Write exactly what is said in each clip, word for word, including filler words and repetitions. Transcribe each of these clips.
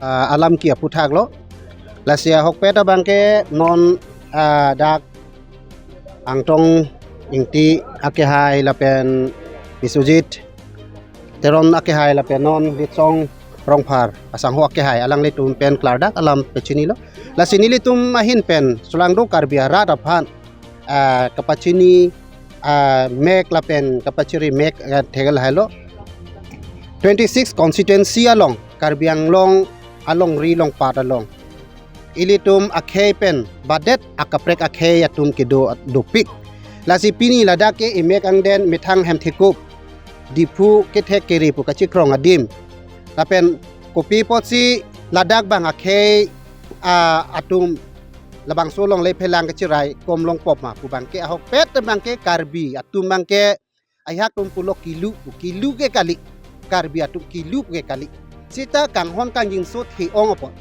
Ah, alam ke aphuthak lo. Lasi ahokpet abangke non, ah, dak Angtong Ingti akehai lapen Biswajit Teron akehai lapen non Litsong Rongphar asangho akehai alanglitum pen klardak alam pachinilo. Lasi nelitum ahin pen sulangdo Karbi arat aphan, ah, kapachini, ah, mek lapen kapachiri mek, ah, thek lahelo. Twenty-six constituency along, Karbi Anglong alongri longpat along, ilitum akhei pen badet akaprek akhei atum kedo dopik. Lasi pini ladak ke emek angden methang Hemthekup, Diphu kethek kere pu kachikrong adim. Lapen kopi apotsi ladak bang akhei, ah, atum labangso alongle phelang kachirai kom longpop ma pu abangke ahokpet abangke Karbi atum abangke ayak atum pulo kilu pu, kilu ke kali. Karbi atum kilu ke kali. Seta kanghon kangjinso the-ong apot,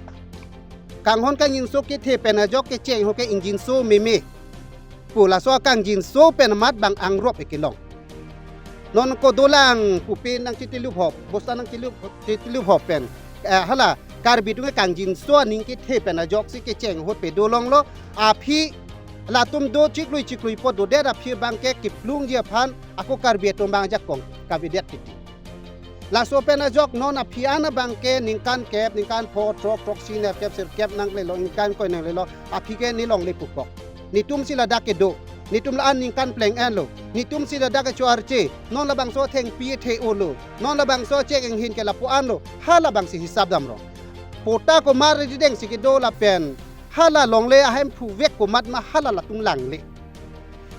kanghon kangjinso kethe pen ajok kecheng ho ke ingjinso meme pu laso akangjinso pen amat bang angrop ekelong. Non kodolang pupe nangchitilup hop, bosta nangchilup, chitilup hop pen, eh, hala Karbi atum kangjinso aning kethe pen ajoksi kecheng ahut pedolonglo. Aphi latum do chiklui chiklui po dodet aphi abangke kiplungji aphan ako Karbi atum bang ajakong kavedet titi. Laso pen ajok non aphi an abangke ningkan kep, ningkan pho, throk, throksi, nerkep, sirkep nanglelo, ningkan koi nanglelo, aphi ke nelongle pukok. Netumsi ladak kedo, netum la-an ningkan pleng enlo, netumsi ladak kecho arche, non labangso thengpi the-olo, non labangso chek inghin ke lapu anlo, halabangsi hisap damrong. Patta komat rideng si kedo lapen hala longle ahemphu vek komat ma hala latum langle.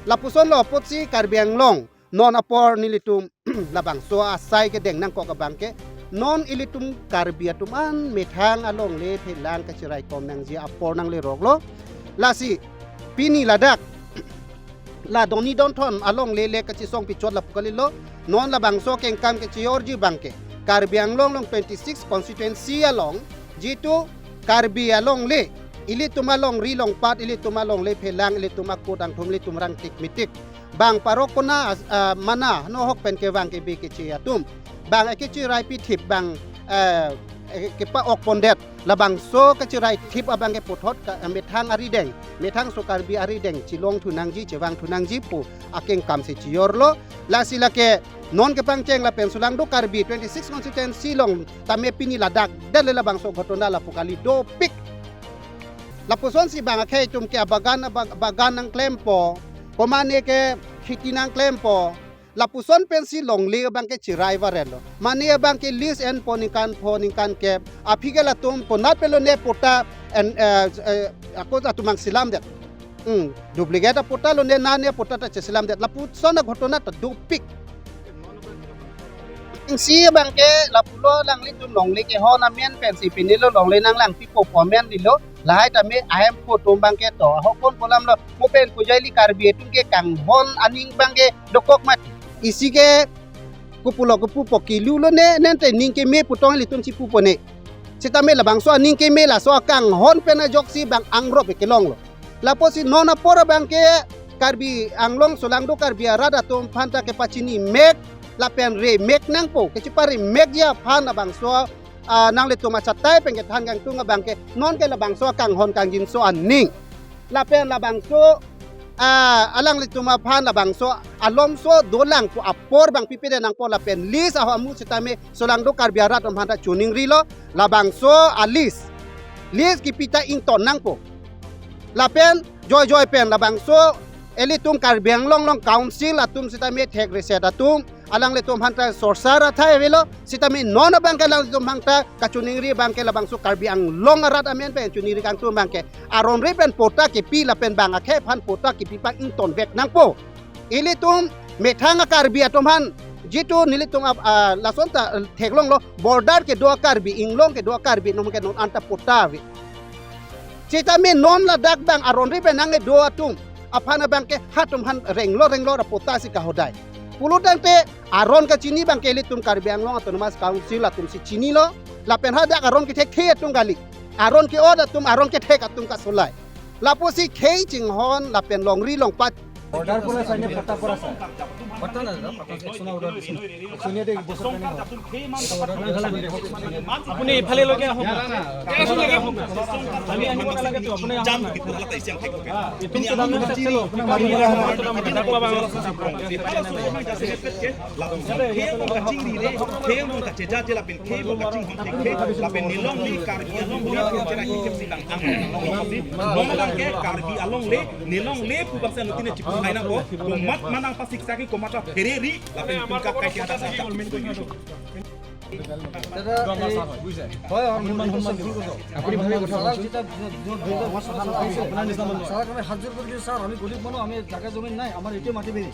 Lapuson lo apotsi Karbi Anglong non apor nelitum labangso asai kedeng nangkok abangke, non ilitum Karbi atum an methang alongle phelang kachiraikom nangji apor nangleroklo. Lasi pini ladak la doni donthom alongle le kachisong pichot lapu kalilo. Non labangso kengkam kachiorji abangke Karbi Anglong along twenty-six constituency along jitu Karbi alongle, ilitum alongri longpat, ilitum alongle phelang, ilitum akut angthum, ilitum rangtik mitik, bang parok kona as-, ah, mana no ahok pen kevang kebe keche atum, bang ekechirai pithip bang, eh, eh, kepa-ok pondet, labangso kachirai thip abangke puthot ka, eh, methang arideng, methangso Karbi arideng chilongthu nangji, chevangthu nangji pu akengkam si chiorlo. Lasi lake non kepangcheng lapen sulangdo Karbi twenty-six constituency along tame pini ladak det le labangso ghotona lapu kali dopik. Lapusonsi bang akhei atum ke abagan, abag-, bagan nangklempo, komane ke kheti nangklempo, Lapuson pensi longle abangke chirai varen lo. Mane abangke lease enpo ningkan pho ningkan kep. Aphi ke latum konat pen lone patta en, eh, eh, ako atum nangselamdet. Hmm, duplicate apatta lone nane apatta ta cheselamdet. Lapuson aghotona ta dopik. Isi abangke lapulo alanglitum longle kehon amen pensi pini lo longle nanglangpipo pu amen dilo. Lahai tame ahemphu atum abangke to ahokpon pu alam lo. Mo pen kujali Karbi atum ke kanghon aning abangke dokok mati. Isi ke kopulo kopupo kilu lone nente ning keme pu tong ilitum chipupo ne. Sitame labangso aning keme laso akanghon pen ajoksi bang angrop kelong lo. Lapusi non apor abangke Karbi Anglong solangdo Karbi arat atum aphanta kepachini mek lapen remek nangpo. Kechipare mekji aphan labangso, ah, nanglitum achatai pen kethan kangtung abangke non ke labangso akanghon kangjinso aning. Lapen labangso, ah, alanglitum aphan labangso alomso dolang pu apor bang pipide nangpo lapen lease aho amu sitame solangdo Karbi arat atum aphanta choningrilo labangso a-lease. Lease kipi ta ington nangpo. Lapen joijoi pen labangso ilitum Karbi Anglong along council atum sitame thek reset atum alanglitum aphanta sorsar athai avelo sitame non abangke alanglitum aphanta kachoningri abangke labangso Karbi Anglong arat amen pen choningri kangtung abangke aron ri pen patta kipi lapen bang akhei aphan patta kipi pang ington vek nangpo. Ilitum methang a-Karbi atum aphan jitu nelitum ap-, ah, lason ta, eh, theklonglo border kedo a-Karbi, inglong kedo a-Karbi atum ke non anta patta ave. Sitame non ladak bang aron ri pen nangkedo atum aphan abangke hatum aphan renglo renglo ra patta si kahodai. Pulo tangte aron kachini abangke ilitum Karbi Anglong Autonomous Council atum si chinilo. Lapen hadak aron kethekthe atum kali. Aron ke-ot atum, aron kethek atum kasolai. Lapusi khei chinghon lapen longri longpat. Order pura sa, ne patta pura sa. Patta na, patta action order দিছে। Action নিয়া দে, বছৰ কাৰণে হয়। আপুনি ইফালে লৈকে আহক না। ইফালে লৈকে আহক। আমি আহিব নালাগে তো, আপুনি আহক না। এইটো চুনামী চেক্সন, আপোনাক মাৰিব। Lapen khei abang kachingri le, khei abang kacheja je lapen khei abang kachinghon thekthe, lapen nelongle Karbi alongle, kachera hi kepsi dang ang, ang, ang, ang, non abangke Karbi alongle, nelongle pu bangsa nutin ne chipu hai nangpo, komat manang pasik saki komat phereri, lapen tum kap kai kehata sa. দাদা, এই, হয়, হয়, মোৰ নাম সন্মান দিব। আপুনি ভালকে কথা কওকচোন। ছাৰক যেতিয়া, যোন, যোন, যোন, ছাৰক আপোনাৰ নিচিনা মানুহ। ছাৰক আমি হাত জোৰ কৰি দিছোঁ, ছাৰ, আমি গৰীব মানুহ, আমি জাগা জমিন নাই, আমাৰ এইটোৱে মাটি বাৰী।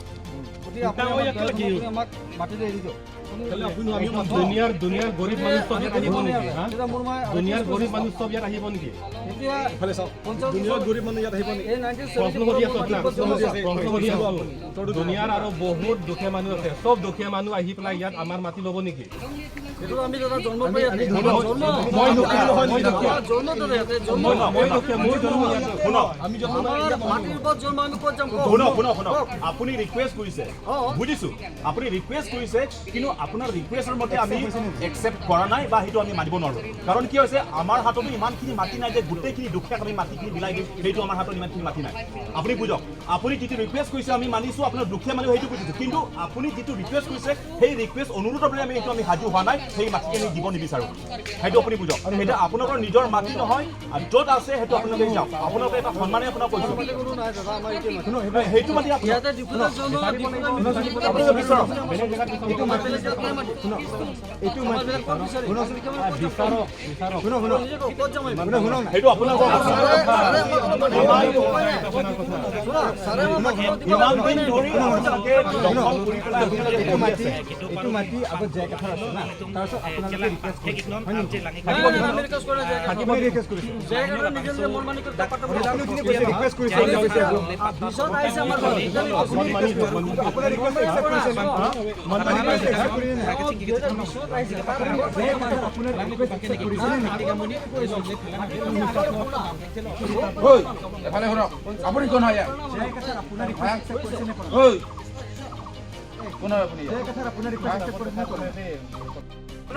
গতিকে আপুনি আমাক, আপুনি আমাক মাটিটো এৰি দিয়ক। দুনিয়াৰ, দুনিয়াৰ গৰীব মানুহ চব ইয়াত আহিব নেকি, হা? দুনিয়াৰ গৰীব মানুহ চব ইয়াত আহিব নেকি? প্ৰশ্ন কৰি আছো আপোনাক, প্ৰশ্ন কৰি আছো। দুনিয়াৰ আৰু বহুত দুখীয়া মানুহ আছে, চব দুখীয়া মানুহ আহি পেলাই ইয়াত আমাৰ মাটি ল'ব নেকি? এইটো আমি দাদা জন্ম পাই ইয়াত। মই দুখীয়া নহয়, মই দুখীয়া। জন্ম দাদা ইয়াতে, জন্ম। মই দুখীয়া, মই জন্ম ইয়াত। শুনক, আমি জন্ম আমাৰ ইয়াত। মাটিৰ ওপৰত জন্ম, আমি ক'ত যাম, কওক? শুনক, শুনক, শুনক। কওক। আপুনি ৰিকুৱেষ্ট কৰিছে, অ। বুজিছো, আপুনি ৰিকুৱেষ্ট কৰিছে, কিন্তু আপোনাৰ ৰিকুৱেষ্টৰ মতে আমি একচেপ্ট কৰা নাই বা সেইটো আমি মানিব নোৱাৰো। কাৰণ কি হৈছে, আমাৰ হাততো ইমানখিনি মাটি নাই যে গোটেইখিনি দুখীয়াক আমি মাটিখিনি বিলাই দিম, সেইটো আমাৰ হাতত ইমানখিনি মাটি নাই। আপুনি বুজক, আপুনি যিটো ৰিকুৱেষ্ট কৰিছে আমি মানিছো, আপোনাৰ দুখীয়া মানুহ সেইটো বুজিছো, কিন্তু আপুনি যিটো ৰিকুৱেষ্ট কৰিছে সেই ৰিকুৱেষ্ট অনুৰোধৰ বাবে আমি এইটো আমি সাজু হোৱা নাই, সেই মাটিখিনি দিব নিবিচাৰো। সেইটো আপুনি বুজক। আৰু এতিয়া আপোনালোকৰ নিজৰ মাটি নহয়, আৰু য'ত আছে সেইটো আপোনালোকে যাওক, আপোনালোকে এটা সন্মানে আপোনাক কৈছো। কোনো নাই দাদা, আমাৰ এইটোৱে মাটি। শুনক, সেইটো, সেইটো মাটি আপোনালোকে ইয়াতে ডিফুলত জন্ম, ডিফুলত, ডিফুলত আপোনালোকে বিচাৰক, বেলেগ জেগাত বিচাৰক। এইটো মাটি, শুনক, এইটো মাটি, শুনকচোন, বিচাৰক, বিচাৰক। শুনক, শুনক। নিজে কওক, ক'ত যাম আমি? শুনক, শুনক। সেইটো আপোনালোকৰ কথা। ছাৰে, ছাৰে আমাক, ছাৰে আমাক ইমান দিন ধৰি আপোনালোকে দখল কৰি পেলাই আপোনালোকে এইটো মাটি, এইটো মাটি আগত জে কে থাৰ আছে না? তাৰপিছত আপোনালোকে ৰিকুৱেষ্ট কৰিছে, হয় নেকি? নাই, নাই, নাই, আমি ৰিকুৱেষ্ট কৰা নাই, জে কে থাৰ। থাকিব, ৰিকুৱেষ্ট কৰিছে। জে কে থাৰ নিজে নিজে মন মানি কৰি টকা টকা আপুনি নিজে কৈছে, ৰিকুৱেষ্ট কৰিছে, ৰিকুৱেষ্ট কৰিছে। পিছত আহিছে আমাৰ ঘৰত। আপুনি ৰিকুৱেষ্ট কৰিছে, আপোনাৰ ৰিকুৱেষ্ট একচেপ্ট কৰিছে নে? মন মানি ৰিকুৱেষ্ট একচেপ্ট কৰিছে নে? দুই হাজাৰ বিশত আহিছে, তাৰ আগতে জে কে থাৰ আপোনাৰ ৰিকুৱেষ্ট একচেপ্ট কৰিছে নে? ঐ, এফালে শুনক, আপুনি কোন হয় ইয়াৰ? জে কে থাৰ আপোনাৰ ৰিকুৱেষ্ট একচেপ্ট কৰিছে নে? ঐ, কোন হয় আপুনি ইয়াৰ? জে কে থাৰ আপোনাৰ ৰিকুৱেষ্ট একচেপ্ট কৰিছে নে?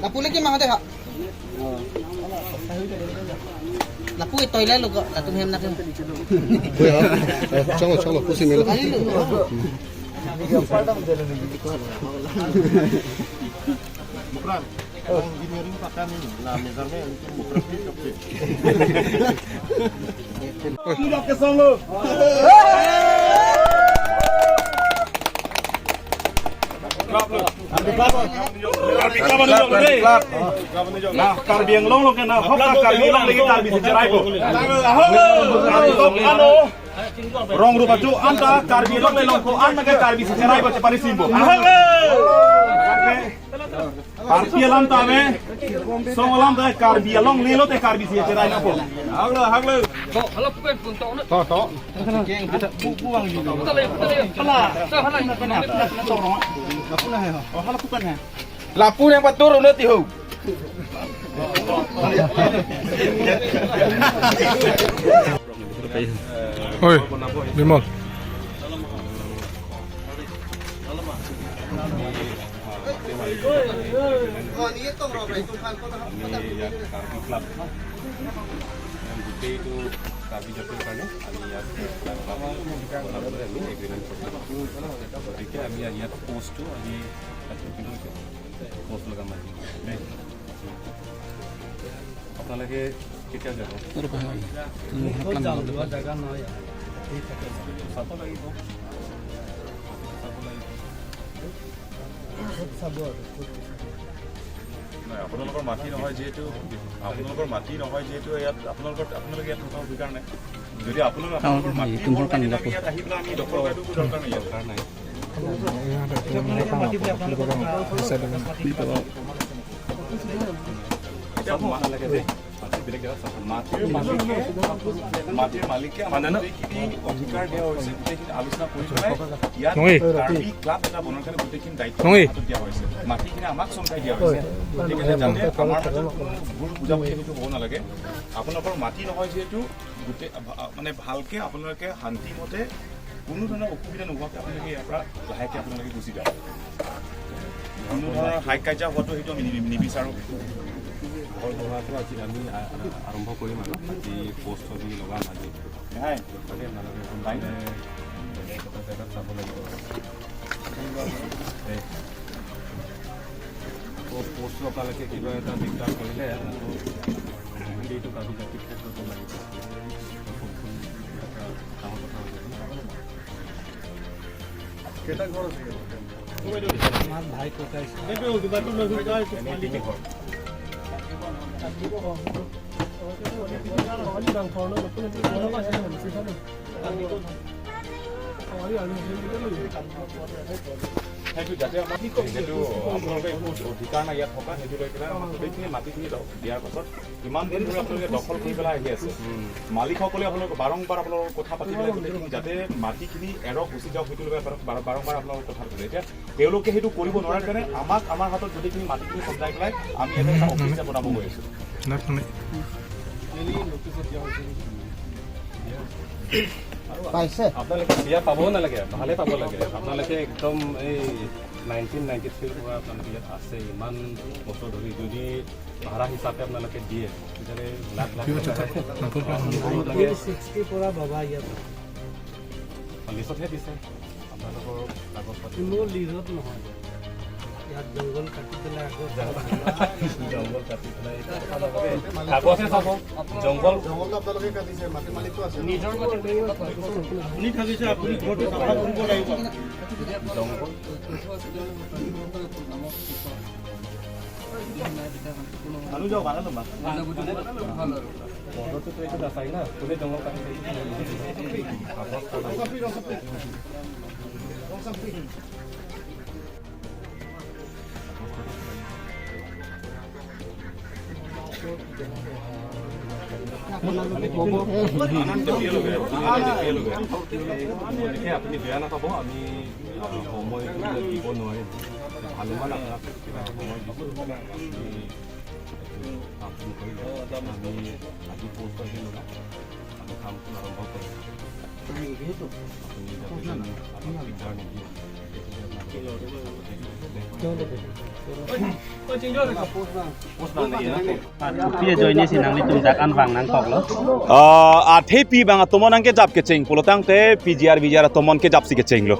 Lapu lagi mang ada, ha? Lapu toilet lo ko, latum hem nak hem. Oh ya, eh, chalo, chalo, pusi melo. Kali lo. Bukan, engineering pakai ni, nah, misalnya untuk bukan. Sudah ke sana. Karbi Club, Karbi Club, Karbi Club. Nah, Karbi Anglong lo ke na, hok Karbi Anglong lagi Karbi si cherai bo. Karbi Anglong ano, rong rupa chu anta Karbi Anglong le long ko an na ke Karbi si cherai bo chepari simbo. Karbi alam tame, song alam tame Karbi Anglong lelo te Karbi si cherai na po. Haglo, haglo. To, to. Lapu yang patur udah tihu. Oi, Bimol. আমি ইয়াত কাৰ্বি ক্লাব, গোটেইটো কাৰ্বি জাতিৰ কাৰণে আমি ইয়াত ক্লাব বনাবলৈ আমি এগ্ৰিমেণ্ট কৰিছোঁ। গতিকে আমি ইয়াত প'ষ্টটো আমি প'ষ্ট লগাম আজি দেই। আপোনালোকে কেতিয়া যাব? চাব লাগিব। চাব লাগিব। নাই, আপোনালোকৰ মাটি নহয় যিহেতু, আপোনালোকৰ মাটি নহয় যিহেতু ইয়াত আপোনালোকৰ, আপোনালোকে ইয়াত থকাৰ অধিকাৰ নাই। যদি আপোনালোকৰ, আপোনালোকৰ মাটি মোৰ কাৰণে ইয়াত আহি পেলাই আমি দখল কৰাটো দৰকাৰ নাই ইয়াত। দৰকাৰ নাই। এতিয়া মা-, মাটিৰ মালিকে, মাটিৰ মালিকে আমাক গোটেইখিনি অধিকাৰ দিয়া হৈছে, গোটেইখিনি আলোচনা কৰি পেলাই ইয়াত কাৰ্বি ক্লাব এটা বনোৱাৰ কাৰণে গোটেইখিনি দায়িত্ব হাতত দিয়া হৈছে। মাটিখিনি আমাক চমজাই দিয়া হৈছে। গতিকে যাতে আমাৰ মাজত কোনো ভুল বুজাবুজি সেইটো হ'ব নালাগে। আপোনালোকৰ মাটি নহয় যিহেতু গোটেই ভা-, মানে ভালকে আপোনালোকে শান্তিমতে কোনো ধৰণৰ অসুবিধা নোহোৱাকে আপোনালোকে ইয়াৰ পৰা লাহেকে আপোনালোকে গুচি যাওক। কোনো ধৰণৰ হাই কাজিয়া হোৱাটো সেইটো আমি নিবি-, নিবিচাৰোঁ। ঘৰ বনোৱাটো আজি আমি আ-, আ-, আৰম্ভ কৰিম আৰু আজি প'ষ্ট আমি লগাম আজি। নাই। তাকে আপোনালোকে সোনকালে বেলেগ এটা জেগাত চাব লাগিব। এই, আকৌ প'ষ্ট লগালৈকে কিবা এটা দিগদাৰ কৰিলে আকৌ এইটো কাগজ জাতিৰ ক্ষেত্ৰতো লাগিব। ডাঙৰ কথা হৈ যায়। কেইটা ঘৰ আছে ইয়াত? আমাৰ ভাই ককাই। এইটো কিবা এটা লৈ যোৱা, এইটো এনে তিনি ঘৰ। সেইটো যাতে আমাৰ যিহেতু আপোনালোকে একো অধিকাৰ নাই ইয়াত থকা, সেইটো লৈ পেলাই আমাক গোটেইখিনি মাটিখিনি দ-, দিয়াৰ পাছত ইমান দিন ধৰি আপোনালোকে দখল কৰি পেলাই আহি আছে। মালিকসকলে আপোনালোকক বাৰম্বাৰ আপোনালোকক কথা পাতি পেলাই গোটেইখিনি যাতে মাটিখিনি এৰক, গুচি যাওক, সেইটো লৈ বাৰ-, বাৰ-, বাৰম্বাৰ আপোনালোকক কথা পাতিলে। এতিয়া তেওঁলোকে সেইটো কৰিব নোৱাৰে কাৰণে আমাক, আমাৰ হাতত গোটেইখিনি মাটিখিনি চমজাই পেলাই আমি ইয়াতে এটা অফিচ বনাব গৈ আছো। পাইছে? আপোনালোকে বিয়া পাবও নালাগে, ভালে পাব লাগে। আপোনালোকে একদম এই নাইনটিন নাইনটি থ্ৰীৰ পৰা আপোনালোকে ইয়াত আছে, ইমান বছৰ ধৰি যদি ভাড়া হিচাপে আপোনালোকে দিয়ে, তেতিয়াহ'লে লাখ লাখ টকা লাগে। ছিক্সটি পৰা বাবা ইয়াত। লিজতহে দিছে আপোনালোকৰ কাগজ পাতি। কোনো লিজত নহয়, ইয়াত জংঘল কাটি পেলাই আকৌ জংঘল কাটি পেলাই কাগজে চাব। জংঘল জংঘলটো আপোনালোকে কাটিছে, মাটি মালিকটো আছে। নিজৰ মাটি আপুনি থাকিছে, আপুনি ঘৰটো চাফা কৰিব লাগিব। জংঘল মানুহ যাওক, বাধা নমা। আপুনি বেয়া নাপাব, আমি, আহ, সময় দিব নোৱাৰিম। ভালেমান আপোনাক কিবা সময় দিছোঁ। আপুনি কামটো কৰি লওক। আমি আজি প'ষ্ট পাইছোঁ নহয়। আমি কামটো আৰম্ভ কৰিম। আপুনি যাতে আমাক দিগদাৰ নিদিয়ে। Ah, athe pi bang atomon nangkejap kecheng pulotangte P G R V G R atomon kejapsi kechenglo.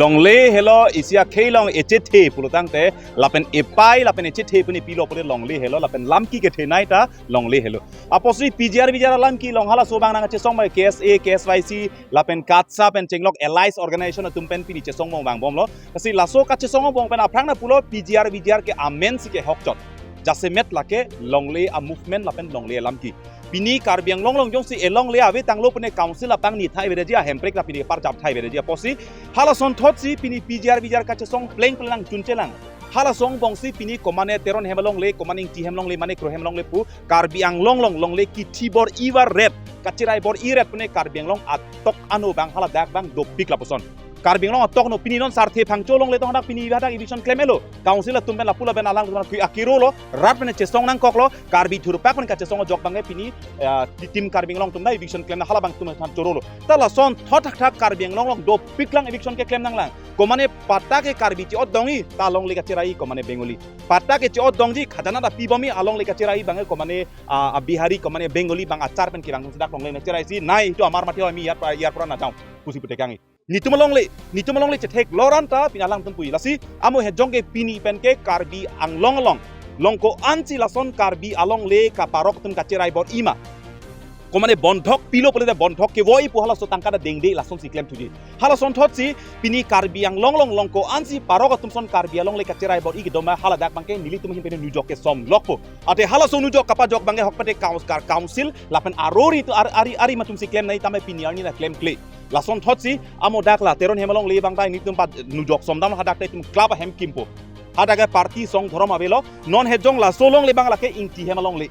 Longle helo isi akhei along echethe pulotangte lapen epai lapen echethe puni pilo pule longle helo lapen lamki kethenei ta longle helo. Apotsi P G R V G R alamki along halaso bang nangkachesong bai K S A, K S Y C, lapen KATSA pen chenglok allies organization atum pen pini chesong bong bang bomlo. Lasi laso kachesong bong pen aphrang na pulo P G R V G R ke amen si kehokchot. Jasemet lake longle a-movement lapen longle alamki. Pini Karbi Anglong along jongsi elongle ave tanglo pune council apangni thai aveji, ahemprek ta pini parjap thai aveji apotsi. Halason thotsi pini P G R V G R kachesong pleng pleng nangchunchelang. Halason angbongsi pini komane Teron hem alongle, komane Ingti hem alongle, mane Kro hem alongle pu Karbi Anglong along longle kithi bor-i ba ret, kacherai bor-i ret pune Karbi Anglong atok ano bang haladak bang dopik lapuson. Karbi Anglong atok ano pini non Sarthe Phangcho alongle tong hadak pini hadak eviction klem-etlo. Council atum pen lapu lapen alang atum pen akirolo, rat pen chesong nangkoklo, Karbi thurpak pen kachesong jok bangke pini, ah, team Karbi Anglong atum ta eviction klem na halabang atum than chorolo. Ta lason thot thakthak Karbi Anglong along dopik lang eviction keklem nanglang. Komane patta ke Karbi chi-ot dongji, ta longle kacherai komane Bengali. Patta ke chi-ot dongji, khajana ta pibomji, alongle kacherai bangke komane, ah, ah, Bihari, komane Bengali bang achar pen kevang dak longle kacherai si, nai, itu amar mati ho, ami iyar pa-, iyar pura na jam, pusi putekangji. Netum alongle, netum alongle chethek loran ta pini alangtum puji. Lasi amo hejong ke pini pen ke Karbi Anglong along, longko ansi lason Karbi alongle kaparok atum kacherai bor-i ma, komane bondhok pilo pule de bondhok kevoi pu halaso tangka ta dengde lasonsi klem thuji. Halason thotsi pini Karbi Anglong along longko ansi parok atum son Karbi alongle kacherai bor-i kedo ma haladak bangke nelitum ahin pen nujok kesom lokpo. Athe halaso nujok kapajok bangke hok pate kaus-, kar-, council lapen arori tu ar-, ari ari atumsi klemnei tame pini arni na klemkle. Lason thotsi amo dak la Teron hem alongle bang ta netum pa nujok somdam hadak ta itum club ahem kimpo. Hadak ke party song dhorom avelo, non hejong laso alongle bang lake Ingti hem alongle.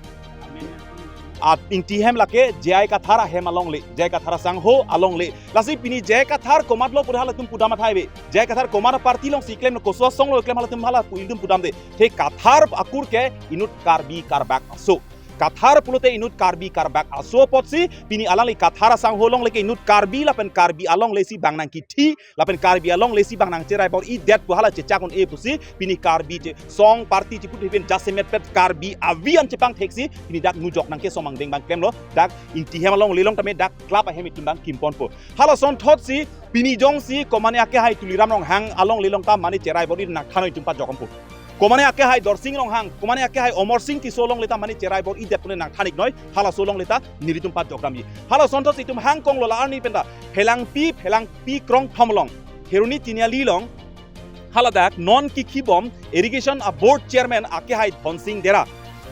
At Ingti hem lake J I Kathar ahem alongle, J I Kathar asangho alongle. Lasi pini J I Kathar komatlo pura halatum pudam athai ave. J I Kathar komat party alongsi klem, koso asong along klem halatum hala pu ilitum pudamde. The Kathar akur ke inut Karbi Karbak aso. Kathar pulote inut Karbi Karbak aso apotsi pini alangli Kathar asangho alongle ke inut Karbi lapen Karbi alongle si bang nangkithi lapen Karbi alongle si bang nangcherai bor-idet pu hala chechak un-e pusi pini Karbi chesong party chiput hipin jasemet pet Karbi avi an chepangtheksi pini dak nujok nangkesomang deng bang klemlo, dak Ingti hem alongle along tame dak club ahem itum bang kimponpo. Halason thotsi pini jongsi komane akehai Tuliram Ronghang alongle along ta mane cherai bor-i nangthanoi itum pajokdampo. Komane akehai Dorsing Ronghang, komane akehai Omor Sing Tisso alongle ta mane cherai bor-idet pune nangthan-iknoi, halaso alongle ta nelitum pajokdamji. Halason thotsi itum hangkonglo la arni pen ta, Phelangpi, Phelangpi Krongthom along, Kheroni Tiniali along, haladak non kikhibom irrigation a board chairman akehai Dhonsing Dera.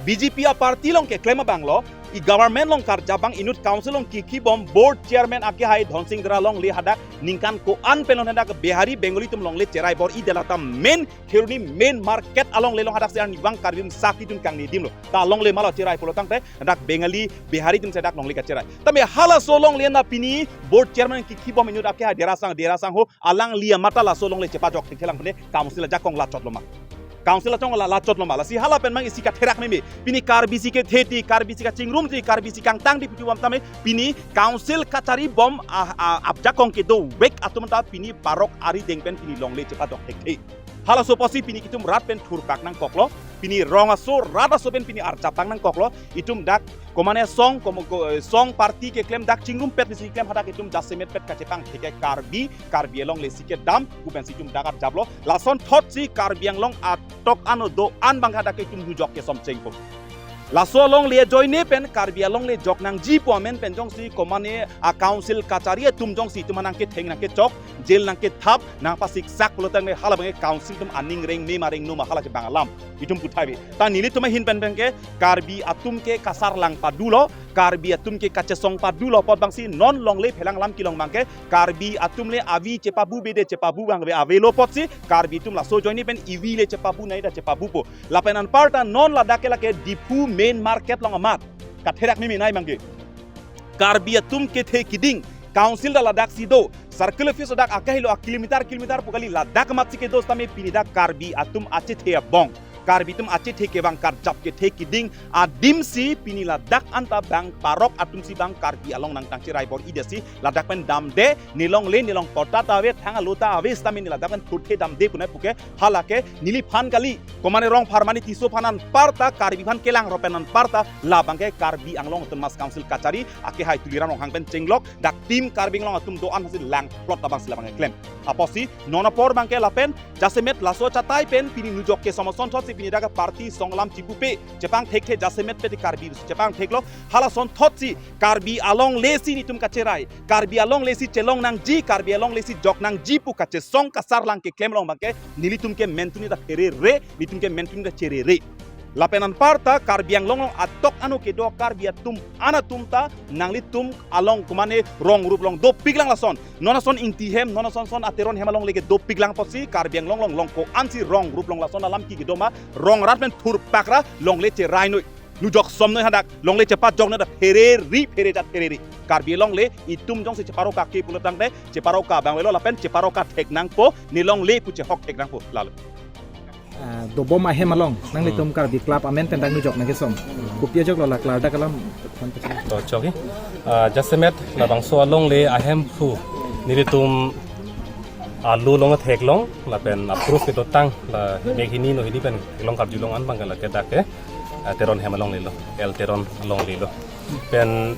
B J P a party along keklem abanglo, I government along karjap abang inut council along kikhi bom board chairman akehai Dhonsing Dera alongle hadak ningkan ko-an pen lo hadak Bihari Bengali atum longle cherai bor-i det, lata main kheroni main market alongle along hadak si arnivang Karbi atum sakidun kangni adim lo. Ta alongle malo cherai pulo tangte hadak Bengali Bihari atum si hadak longle kacherai. Tame halaso alongle na pini board chairman kikhi bom inut akehai Dera Sang, Dera Sangho alangli amat ta laso alongle chepajok thekthelang pune council ajakong lachot lo ma. Council ajakong la lachot lo ma. Lasi hala pen mang isi katherak meme. Pini Karbi si kethe ti, Karbi si kachingrum ti, Karbi si kangtang ti puti bom tame pini council kachari bom a, a, ajakong kedovek atum ta pini parok arideng pen pini longle chepajok thekthe. Halaso apotsi pini itum rat pen thurpak nangkoklo. Pini rong aso rat aso pen pini arjapang nangkoklo. Itum dak komane song, kom-, ko-, eh, song party keklem dak chingrumpet nisi keklem hadak itum jasemet pet kachepangthek ke Karbi, Karbi alongle si kedam, pu pensi itum dak arjaplo. Lasonthotsi Karbi Anglong atok ano do-an abang hadak itum nujok kesom chengpo. Laso alongle ajoine pen Karbi alongle jok nangji pu amen pen jongsi komane a council kachari atum jongsi itum nangketheng nangkechok, jail nangkethap, nangpasiksak pulo tangte hala abang council atum aning reng me ma reng no ma hala ke bang alam itum puthai bi. Ta nelitum ahin pen pen ke Karbi atum ke kasarlang padulo, Karbi atum ke kachesong padulo apot abangsi non longle phelang alam kelong abang ke Karbi atum le avi chepabu bede chepabu abang ave avelo apotsi Karbi atum laso ajoine pen ivi le chepabu nai ta chepabupo. Lapen anparta non ladak ke lake Diphu main market along amat katherak meme nai abang ke. Karbi atum kethe kiding, council ta ladak si do, circle office dak akahelo a kilometer kilometer pu kali, ladak amat si kedo sitame pini dak Karbi atum achethe abong, Karbi atum achethe kevang karjap kethe kiding adim si pini ladak anta abang parok atum si abang Karbi along nangtang cherai bor-i det si ladak pen damde, nelongle nelong pota ta ave, thang alo ta ave sitame ne ladak pen thurthe damde punai puke hala ke neliphan kali, komane rong pharmani Tisso aphan anparta Karbi aphan kelang ro pen anparta labang ke Karbi Anglong Autonomous Council kachari akehai Tuliram Ronghang pen chenglok dak Team Karbi Anglong atum do-an hasi langplot abangsi labang ke klem. Apotsi non apor abang ke lapen jasemet laso achatai pen pini nujok kesom asonthotsi pini dak party song alam chibupe chepangthekthe, jasemet pet Karbi chepangtheklo. Halasonthotsi Karbi alongle si netum kacherai, Karbi alongle si chelong nangji, Karbi alongle si jok nangji pu kachesong kasarlang keklem along abang ke nelitum ke mentuni ta pherere, netum ke mentuni ta cherere. Lapen anparta Karbi Anglong along atok ano kedo Karbi atum an atum ta nanglitum along komane rong rup along dopiklang lason. Non ason Ingti hem, non ason son a Teron hem alongle ke dopiklang apotsi Karbi Anglong along long ko-ansi rong rup along lason alam ke kedo ma, rong rat pen thurpak ra longle cherai noi. Nujok som noi hadak, longle chepajok noi ta pherere phere jat pherere. Karbi alongle itum jongsi cheparoka ke pulo tangte, cheparoka abang avelo lapen cheparoka thek nangpo, nelongle pu chehok thek nangpo lalo. Ah, dobom ahem along nanglitum Karbi Club amen pen dak nujok nangkesom. Kopi ajok lo la klardak alam. To chokji. Ah, jasemet labangso alongle ahemphu nelitum alo along theklong lapen a proof kedotang la mek hini no hini pen theklong karjulong an abang ke lake dak ke, ah, Teron hem alongle lo, L Teron alongle lo. Pen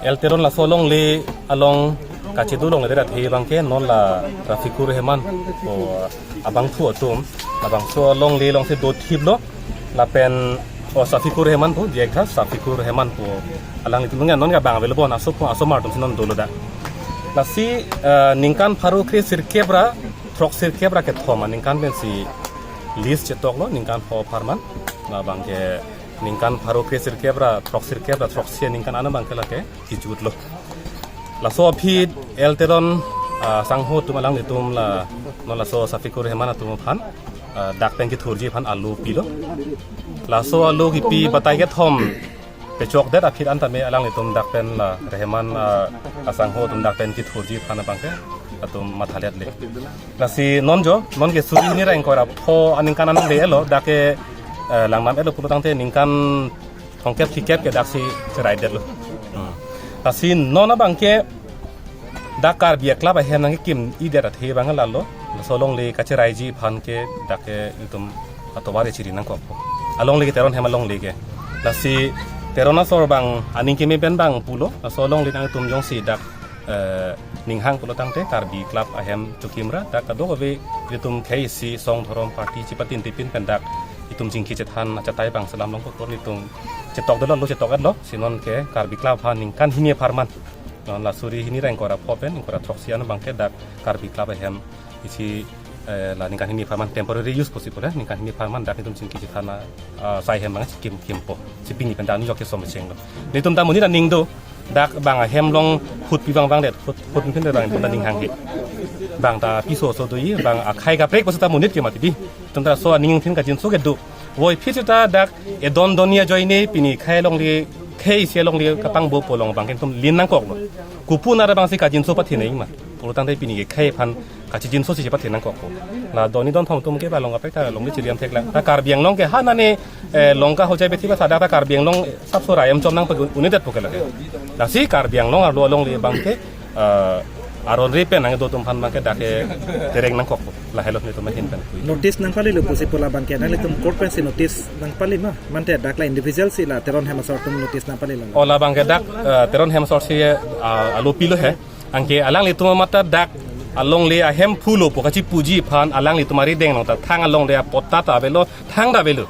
L Teron laso alongle along kachedu alongle det athe abang ke non la Rafikur Rehman pu abangphu atum labangso alongle alongsi dothiplo lapen, o, Safikur Rehman pu, diak tha Safikur Rehman pu alanglitum nonke non ke abang avelo bon aso pu asomar atum si non dolo dak. Lasi, eh, ningkan pharo kre sirkep ra throk sirkep ra kethom aningkan pensi lease chetoklo ningkan pho apharman. Labang ke ningkan pharo kre sirkep ra throk sirkep ra throksi aningkan an abang ke lake kejutlo. Laso aphi L Teron, ah, sangho atum alanglitum la non laso Safikur Rehman atum aphan, ah, dak pen kethurji aphan alo pilo. Laso alo kipi batai kethom pechokdet aphi an tame alanglitum dak pen la Rehman, ah, asangho atum dak pen kethurji aphan abang ke atum mathalet le. Lasi non jo, non ke suri hini ra ingkoi ra pho aningkan an le-etlo, dak ke, eh, langnam-etlo pulo tangte ningkan thomkep phlikep ke daksi cheraidetlo. Hmm. Lasi non abang ke dak Karbi Club ahem nangkekim-idet athe abang lalo. Laso alongle kacheraiji aphan ke dak ke itum atovar chiri nangkokpo. Alongle ke Teron hem alongle ke. Lasi Teron asor abang aning keme pen abang pulo. Laso alongle nangtum jongsi dak, eh, ninghang pulo tangte Karbi Club ahem chokim ra dak kadokave itum khei isi song dhorom party chipatin tipin pen dak itum chingki chethan achatai abang selam longpo, netum chetok dolo, lo chetok-etlo, si non ke Karbi Club aphan ningkan hini apharman. Non la suri hini ra ingkoi ra pho pen ingkoi ra throksi an abang ke dak Karbi Club ahem isi Eh, la ningkan hini apharman temporary use possible, eh, ningkan hini apharman dak netum chingki chethan, ah, sai hem bang chikim kimpo. Si pini pen dak nijok ke som chenglo. Netum ta monit aning do, dak bang ahem along hut pi bang bang det, hut, hut pin det bang netum ta ning hanghe. Bang ta piso so do-i, bang akhei kaprek pusi ta monit ke mati di. Netum ta so aning pin kachinso ke do. Voiphit ta dak edon doni ajoine pini khei alongle, khei isi alongle kapangbopo along bang ke netum lin nangkoklo. Kopu nara bang si kachinso pathe nangma. Pulotangte pini ke khei aphan kachinso si chepathe nangkokpo. La doni don thom atum ke ba along kaprek ta alongle chiliam thek lang. Ta Karbi Anglong ke ha nane, eh, Lanka hojai bethi ba sadak ta Karbi Anglong sapso rai em chom nang pag unidet po ke lake. Lasi Karbi Anglong arlo alongle bang ke, eh, aron re pen nangdo atum aphan bang ke dak ke tereng nangkokpo. Lahelo netum ahin pen. Notice nangpalilo pusi pu labang ke nanglitum court pensi notice nangpali ma? Mante dak la individual si la Teron hem asor atum notice nangpalilo? O labang ke dak, eh, Teron hem asor si, eh, alo pilo he. Anke alanglitum amat ta dak alongle ahemphu lopo kachipuji aphan alanglitum arideng along ta thang alongle apotta ta avelo, thang ta avelo.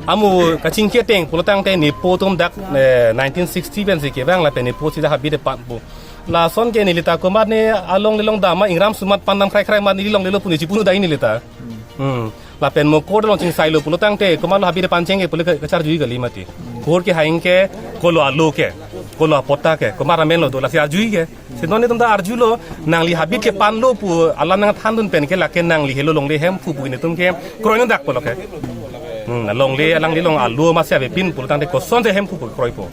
Amu kachingki ateng pulotangte nepo atum dak, eh, nineteen sixty pensi kevang lapen nepo si dak habit epanpo. Lason ke neli ta komat ne alongle along dam ma ingram sumat pan dam khrai khrai ma neli longlelo pu ne chipunu dai neli ta. Hmm. Lapen mo court along chingsailo pulotangte komatlo habit epancheng ke pule ke kacharjui kali mati. Court ke hang ke kolo alo ke, kolo apotta ke, komat amenlo do lasi arjui ke. Si non netum ta arjulo, nangli habit kepanlo pu alam nangthandun pen ke lake nangli helo longle hemphu pu netum ke kroi nangdakpo lo ke. Hmm, longle alangli along alo masi avepin pulotangte kosonsi hemphu pu kroipo.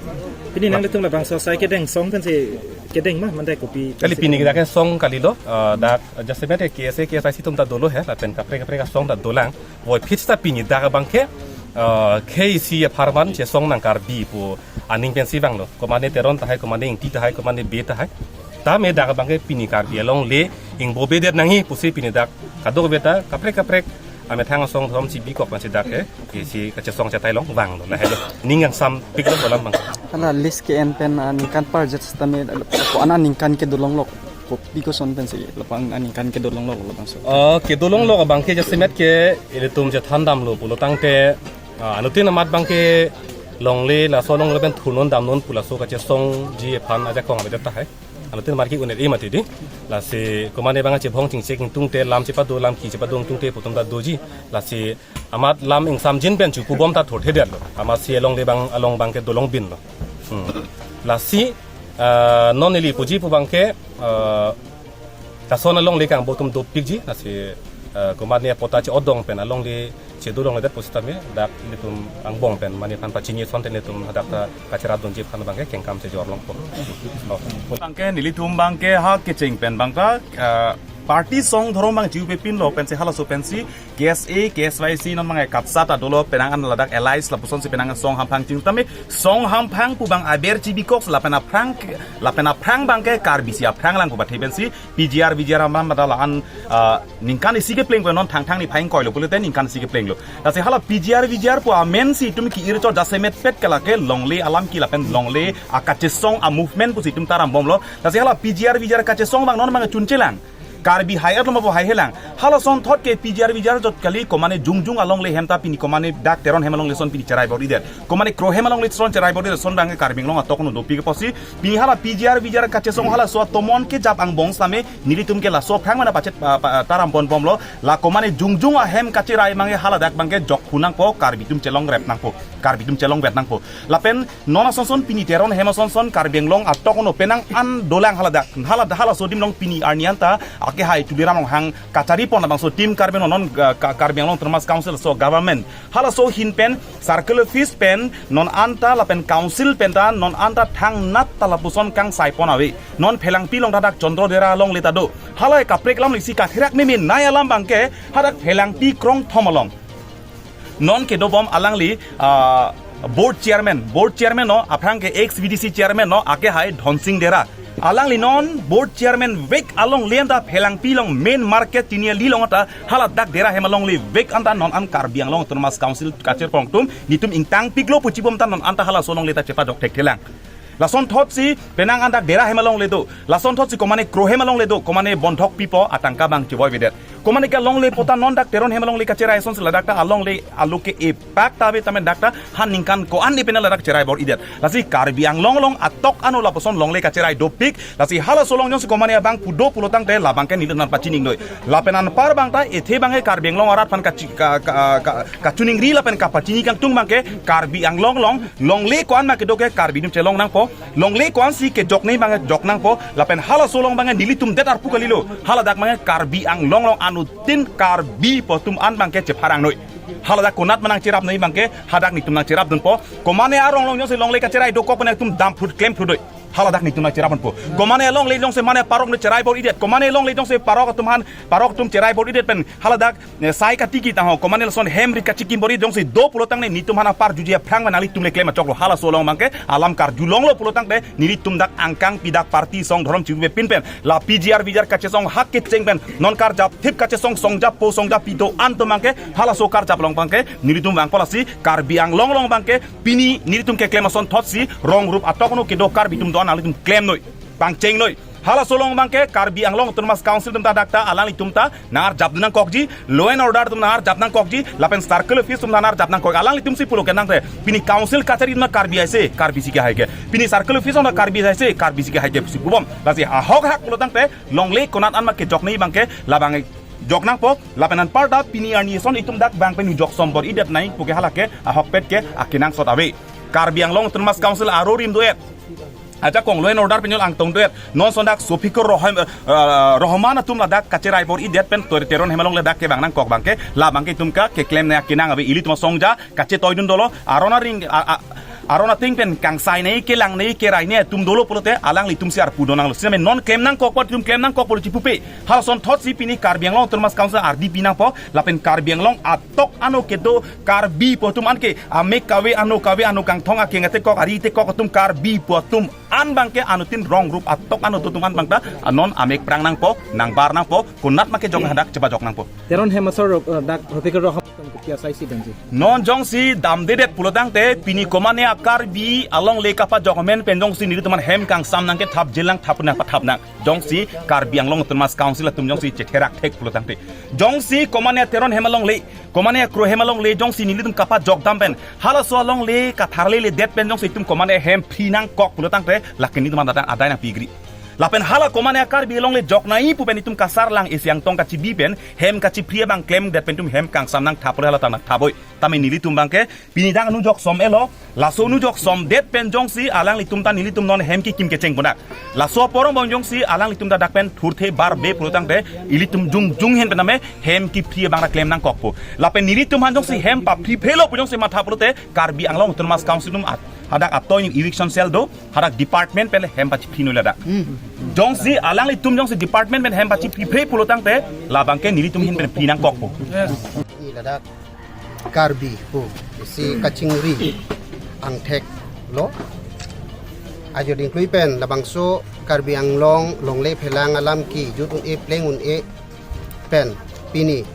Pini nanglitum labangso sai kedeng song pensi kedeng ma mante kopi? Kali pini dak ke song kalilo, eh, dak jasemet ke K S A, K S I C atum ta dolo he, lapen kaprek kaprek asong ta dolang. Voiphit ta pini dak abang ke, eh, khei isi apharman chesong nang Karbi pu aning pensi vanglo. Komane Teron tahai, komane Ingti tahai, komane Bey tahai. Tame dak abang ke pini Karbi alongle ingbobedet nangji pusi pini dak kadokave ta kaprek kaprek amethang asong thom si bikok pensi dak ke isi kachesong chetai along vanglo. Lahelo. Ning kangsampiklo pu alam bang. Hala list ke-en pen, ah, ningkan parjat sitame ko-an aningkan kedolonglo, kopi koson pensi lapu-an aningkan kedolonglo labangso? Oh, kedolonglo abang ke jasemet ke ilitum chethan damlo pulotangte, ah, anuttin amat bang ke longle laso alongle pen thurnon damnon pu laso kachesongji aphan ajakong avedet tahai. Anuttin amat ke un-e mati di. Lasi komane bang chebhong chingchek ingtungte lam chepado lam ki chepado ingtungte pu atum ta doji. Lasi amat lam ingsamjin pen chupubom ta thurthedetlo. Amatsi alongle bang along bang ke dolongbinlo. Hmm. Lasi, eh, non neli puji pu bang ke, eh, lason alongle kangbo atum dopikji, lasi, eh, komane apotta che-odong pen alongle chedolongledet pusitame dak ilitum angbong pen mane aphan pachini asonte netum hadak ta kacherapdunji aphan bang ke kengkam chejor longpo. Oh. Bang ke nelitum bang ke ha kecheng pen bang ta, eh, party song dhorom bang chiu pepinlo pensi halaso pensi K S A, K S Y C non bang ke kapsa ta dolo penang an ladak allies lapusonsi penang song hamphang ching tame song hamphang pu bang aber chibikok lapen aphrang lapen aphrang bang ke Karbi si aphrang lang pu bathe pensi P G R, V G R amam bata la-an, ah, ningkan isi kepleng pu non Thangthang niphai ingkoi lo pulote ningkan isi kepleng lo. Lasi hala P G R, V G R pu amen si itum ki-ircho jasemet pet ke lake longle alam ki lapen longle akachesong a-movement pusi itum ta rambomlo. Lasi hala P G R, V G R kachesong bang non bang chunchelang. Karbi hai-et lo ma pu hai-helang. Halason thot ke P G R, V G R jot kali komane jongjung alongle hem ta pini komane dak Teron hem alongle son pini cherai bor-idet. Komane Kro hem alongle son cherai bor-idet son bang ke Karbi Anglong atok no dopi ke pusi. Pini hala P G R, V G R kachesong halaso atomon kejap angbong sitame nelitum ke laso aphrang mana pachet, pa, pa, ta rambonbomlo. La komane jongjung ahem kacherai bang ke hala dak bang ke jokphu nangpo Karbi atum chelongrep nangpo. Karbi atum chelongvet nangpo. Lapen non asonson pini Teron hem asonson Karbi Anglong atok no penang an dolang hala dak. Hala, halaso adim along pini arni anta ake hai Tuliram Ronghang kachari pon labangso Team Karbi Anglong non, ah, Ka-, Karbi Anglong Autonomous Council so government. Halaso ahin pen circle office pen non anta lapen council pen ta non anta thangnat ta lapuson kangsai pon ave. Non Phelangpi along ta dak Chandra Dera alongle ta do. Hala kaprek alam lisi katherak meme nai alam bang ke hadak Phelangpi krong thom along. Non kedobom alangli, ah, board chairman, board chairman no, aphrang ke ex V D C chairman no, ake hai Dhonsing Dera. Alangli non board chairman vek alongle anta Phelangpi along main market tiniali along anta hala dak Dera hem alongle vek anta non an Karbi Anglong Autonomous Council kachir pon atum, nelitum ingtangpiklo pu chibom ta non anta halaso alongle ta chepajok thekthelang. Lason thotsi penang an dak Dera hem alongle do. Lason thotsi komane Kro hem alongle do. Komane bondhok pipo atangka bang chivoivedet. Komane ke alongle puta non dak Teron Hema alongle kacherai ason si ladak ta alongle alo ke epak ta ave, tame dak ta ha ningkan ko-an ni pena ladak cherai bor-idet. Lasi Karbi Anglong along atok ano lapuson longle kacherai dopik. Lasi halaso along jongsi komane abang pu do pulo tangte labang ke nelitum aphan pachini noi. Lapen anpar abang ta ethe abang ke Karbi Anglong arat aphan kachi-, ka, ka, ka, kachiningri lapen kapachini kangtung abang ke Karbi Anglong along longle ko-an ma kedo ke Karbi atum chelong nangpo. Longle ko-an si kejok nei abang ke jok nangpo. Lapen halaso along abang ke nelitum det arpu kalilo. Haladak abang ke Karbi Anglong along anuttin Karbi pu atum an abang ke chepharang noi. Haladak konat ma nangcherap noi abang ke hadak nelitum nangcherap dunpo. Komane arong along jongsi longle kacherai dokok pen nelitum dam phrut klem phrut noi. Haladak nelitum nangcherap dunpo. Komane alongle jongsi mane parok ne cherai bor-idet. Komane alongle jongsi parok atum aphan, parok atum cherai bor-idet pen haladak, eh, sai katiki tangho. Komane lason hem rit kachikim bor-i jongsi do pulo tangte nelitum aphan apar juji aphrang ma nanglitum le klem achoklo. Halaso along abang ke alam karjulonglo pulo tangte nelitum dak angkang pi dak party song dhorom chibupe pin pen la P G R V G R kachesong hak kecheng pen non karjap thip kachesong songjap po songjap pi do-an atum abang ke halaso karjap along abang ke nelitum vangpo. Lasi Karbi Anglong along abang ke pini nelitum keklem ason thotsi rong rup atok ano kedo Karbi atum do-an nanglitum klem noi, pangcheng noi. Halaso along abang ke Karbi Anglong Autonomous Council atum ta dak ta alanglitum ta nangarjap dun nangkokji, law and order atum nangarjap nangkokji, lapen circle office atum nangarjap nangkok. Alanglitum si pulo ke nangte pini council kachari atum ta Karbi aise, Karbi si kehai ke. Pini circle office atum ta Karbi aise, Karbi si kehai ke pusi pubom. Lasi ahok hak pulo tangte longle konat an ma kejok nei abang ke labang jok nangpo. Lapen anpar ta pini arni ason itum dak abang pen jok som bor-idet nai pu ke hala ke ahokpet ke akenangsot ave. Karbi Anglong Autonomous Council aro rim do-et. Ajakong law and order pen jol angtong do-et. Non son dak Sofikur Roham, eh, eh, Rohman atum ladak kacherai bor-idet pen Ter-, Teron Hema alongle dak kevang nangkok abang ke labang ke itum ke keklem nai akenang ave. Ilitum asong ja kachetoi dun dolo, aron aring, a, a, aron ating pen kangsai nei, kelang nei, kerai nei atum dolo pulote alanglitum si arpu do nanglo. Sitame non klem nangkok pu atum klem nangkok pulo chipupe. Halason thotsi pini Karbi Anglong Autonomous Council ardi pi nangpo, lapen Karbi Anglong atok ano kedo Karbi pu atum an ke amek kave ano kave ano kangthong akeng atekok ari tekok atum Karbi pu atum an abang ke anuttin rong rup atok ano do atum an abang ta anon amek prang nangpo, nangbar nangpo, konat ma kejok hadak chepajok nangpo. Teron Hema asor, eh, dak Rofikur Roham atum ke P S I C dan si. Non jongsi damdedet pulo tangte pini komane a-Karbi alongle kapajok amen pen jongsi nelitum aphan hem kangsam nangkethap, jelang thap nangpathap nang. Jongsi Karbi Anglong Autonomous Council atum jongsi chetherak thek pulo tangte. Jongsi komane Teron Hema alongle, komane Kro Hema alongle jongsi nelitum kapajok dam pen halaso alongle katharle ledet pen jongsi itum komane hem phri nangkok pulo tangte lake nelitum adai, adai nangpigri. Lapen hala komane a-Karbi alongle jok nai pu pen itum kasarlang isi angtong kachibi pen hem kachiphri abang klemdet pen itum hem kangsam nangthap pulo hala ta nangthap oi. Tame nelitum abang ke pini dak nu jok som elo, laso nu jok somdet pen jongsi alanglitum ta nelitum non hem kekim kecheng punak. Laso apor angbong jongsi alanglitum ta dak pen thurthe barbe pulo tangte ilitum jongjung hen pen tame hem kiphri abang ta klem nangkokpo. Lapen nelitum aphan jongsi hem paphriphrelo pu jongsi matha pulote Karbi Anglong Autonomous Council atum at-, hadak atoi eviction cell do, hadak department pen le hem pachiphri noi ladak. Jongsi alanglitum jongsi department pen hem pachiphripre pulo tangte labang ke nelitum ahin pen phri nangkokpo. Ni ladak Karbi pu isi kachingri angthek lo. Ajo dingklui pen labangso Karbi Anglong longle phelang alam kejut un-e pleng un-e pen pini,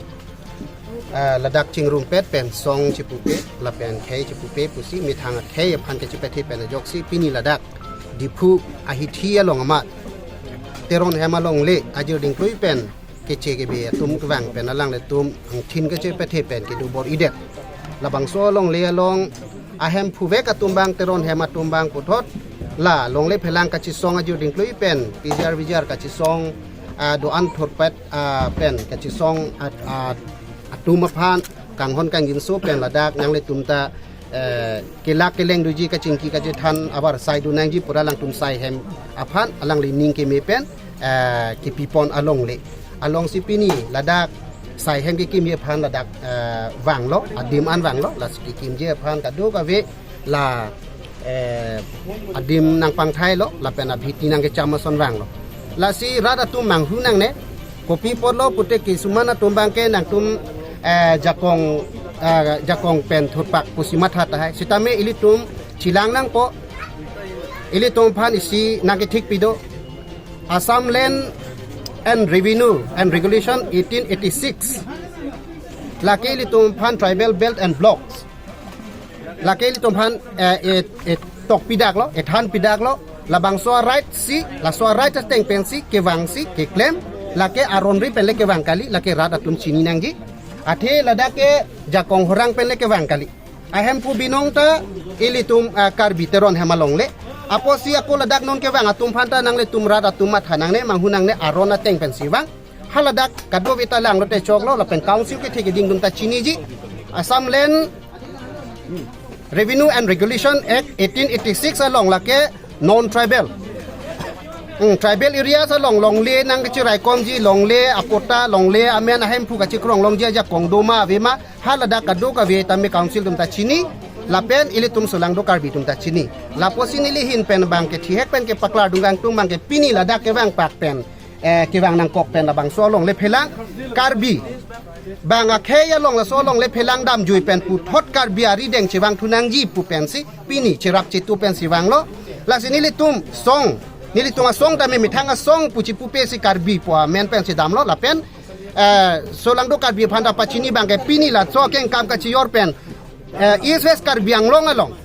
ah, ladak chingrumpet pen song chipupe lapen khei chipupe pusi methang akhei aphan kachipethe pen ajoksi pini ladak Diphu ahithi along amat Teron Hema alongle ajo dingklui pen keche kebe atum kevang pen alanglitum angthin kachepethe pen kedo bor-idet. Labangso alongle along ahem phuvek atum abang Teron Hema atum abang puthot la longle phelang kachisong ajo dingklui pen P G R V G R kachisong, ah, do-an thurpet, ah, pen kachisong at-, at-, atum aphan kanghon kangjinso pen ladak nanglitum ta, eh, kelak keleng doji kachingki kachethan abar sai do nangji pura alangtum sai hem aphan alangli ning keme pen, eh, kepipon alongle. Alongsi pini ladak sai hem kekimji aphan ladak, eh, vanglo, adim an vanglo, lasi kekimji aphan kadokave la, eh, adim nangpangthailo, lapen abhiti nangkecham ason vanglo. Lasi rat atum manghu nangne, kopi apotlo pute kisuman atum abang ke nangtum, eh, jakong, eh, jakong pen thurpak pusi matha tahai. Sitame ilitum chelang nangpo, ilitum aphan isi nangkethik pido. Assam Land and Revenue and Regulation eighteen eighty-six. Lake ilitum aphan Tribal Belt and Blocks. Lake ilitum aphan, eh, eh, eh, tok pidaklo, ethan pidaklo, labangso right si, laso right ateng pensi, kevangsi, keklem, Lake aron ri pen le kevang kali, lake rat atum chini nangji. Athe ladak ke Jakong Horang pen le kevang kali. Ahemphu binong ta ilitum, ah, Karbi Teron hem along le. Apotsi ako ladak non kevang atum aphan ta nanglitum rat atum matha nangne, manghu nangne, aron ateng pensi vang. Haladak kadokave ta lang lote choklo, lapen council kethe keding atum ta chiniji. Assam Land Revenue and Regulation Act eighteen eighty-six along lake non-tribal, hmm, tribal areas along longle nang kachiraikomji, longle apota, longle amen ahemphu kachikrong longji ajakong doma avema, haladak kadokave tame council atum ta chini, lapen ilitum solangdo Karbi atum ta chini. Lapusi neli ahin pen abang ke thihek pen kepaklar dunggang tung abang ke pini ladak kevang pak pen, eh, kevang nangkok pen labangso alongle phelang Karbi bang akhei along laso alongle phelang damjui pen puthot Karbi arideng chevang thu nangji pu pensi pini cherap chetu pensi vanglo. Lasi nelitum song, nelitum asong tame methang asong pu chipupe si Karbi pu amen pensi damlo lapen, eh, solangdo Karbi aphan ta pachini abang ke pini laso akengkam kachiyor pen, eh, East West Karbi Anglong along,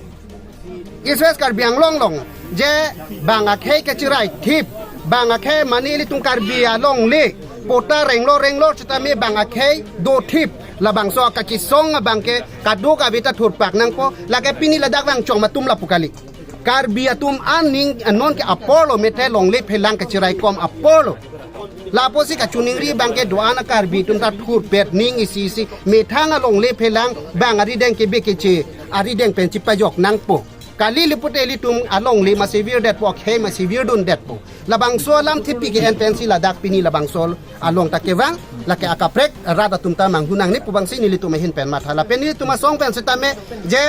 East West Karbi Anglong along je bang akhei kachirai thip, bang akhei mane ilitum Karbi alongle pota renglo renglo sitame bang akhei do thip, labangso kachisong abang ke kadokave ta thurpak nangpo, lake pini ladak vang chong atum lapu kali. Karbi atum aning anon ke apor lo, methang longle phelang kachiraikom apor lo. Lapusi kachiningri abang ke do-an a-Karbi atum ta thurpet ning isi isi, methang alongle phelang bang arideng kebe keche, arideng pen chipajok nangpo. Kali lipute ilitum alongle masi virdetpo, akhei masi virdundetpo. Labangso alam thipi ke-en pensi ladak pini labangso along ta kevang, lake akaprek rat atum ta manghu nangne pu abangsi nelitum ahin pen matha. Lapen nelitum asong pen sitame je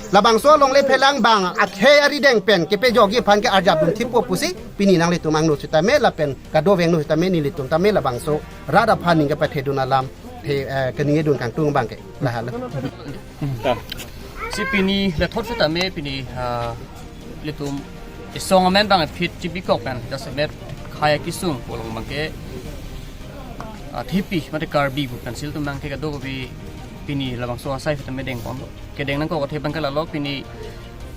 labangso alongle phelang bang akhei arideng pen kepejokji aphan ke arjap dun thippo pusi pini nanglitum angno sitame lapen kadokave angno sitame nelitum tame labangso rat aphan ning kepathe dun alam he, eh, keningje dun kangtung abang ke. Lahelo. Si pini lethot sitame pini, ah, ilitum isong amen abang phit chibikok pen jasemet khei akisung pu along abang ke, ah, thipi mate Karbi pu pensi ilitum abang ke kadokave pini labangso asai sitame dengpon. Kedeng nangkok athe abang ke lalo pini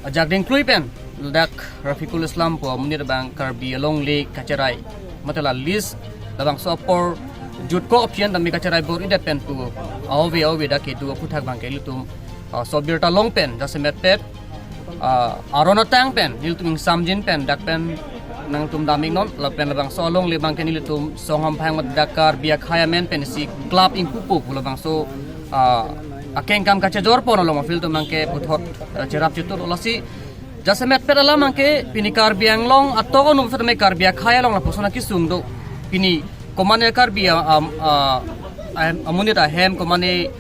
ajak dengklui pen ladak Rafiqul Islam pu amonit abang Karbi alongle kachirai mate la list labangso apor jutkok aphi an tame kachirai bor-idet pen pu aove aove dak kedo aphuthak abang ke ilitum, ah, sobirta long pen jasemet pet, ah, aron atang pen nelitum ingsamjin pen dak pen nangtum dam-iknon lapen labangso alongle abang ke nelitum song hamphang mat dak Karbi akhei amen pensi club ingpupo pu labangso, ah, akengkam kachejor pon along aphi ilitum abang ke puthot, ah, cherap chetu lasi jasemet pet alam abang ke pini Karbi Anglong atok anu sitame Karbi akhei along lapuson akisung do. Pini komane Karbi a, am, a, am, amonit ahem komane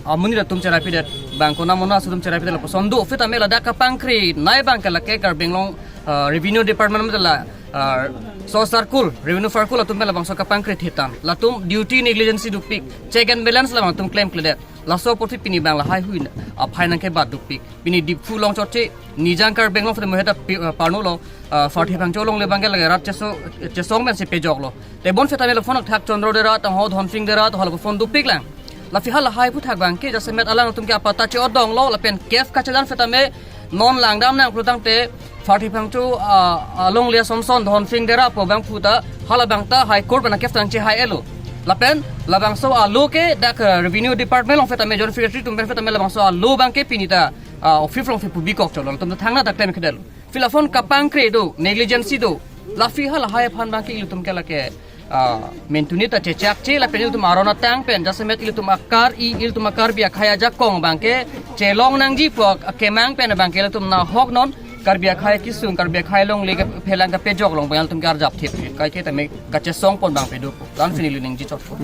amonit atum cherai pidet bang kona mona atum cherai pidet lapuson do. Sitame ladak kapangkri nai abang ke lake Karbi Anglong, ah, Revenue Department mate la, ah, so circle, Revenue circle atum pen labangso kapangkri thitan. Latum duty negligence dopik, check and balance labang atum klemkledet. Laso apotsi pini abang lahai hui aphai nangkebat dopik. Pini Diphu along chotche, Nijang Karbi Anglong sitame heta pi-, ah, parnu lo, ah, Farthi Phangcho alongle abang ke lake rat cheso, chesong pensi pejoklo. Tebon sitame lapuson athak Chandra Dera, tangho Dhonsing Dera, to halapuson dopik lang. Lapi halahai aphuthak abang ke jasemet alangtum ke apata che-odonglo, lapen kef kachedan sitame non langdam nang pulotangte Farthi Phangcho, ah, alongle asonson Dhonsing Dera pu abangphu ta hala abang ta High Court pen akef tang chehai-etlo. Lapen labangso alo ke dak, eh, Revenue Department along sitame Joint Secretary atum pen sitame labangso alo abang ke pini ta, ah, office alongsi pubikok cholo, latum ta thangnatta klemkledetlo. Phi lapuson kapangkri do, negligence do. Lapi halahai aphan abang ke ilitum ke lake, ah, mentuni ta chechakche lapen ilitum aron atang pen jasemet ilitum akar-i, ilitum a-Karbi akhei ajakong abang ke chelong nangji pu akemang pen abang ke ilitum nahoknon Karbi akhei akisung, Karbi akhei alongle kaphelang kapejok along abang ilitum ke arjap thip kaike tame kachesong pon abang pedo pu. Lan pini ili ningje chotpo.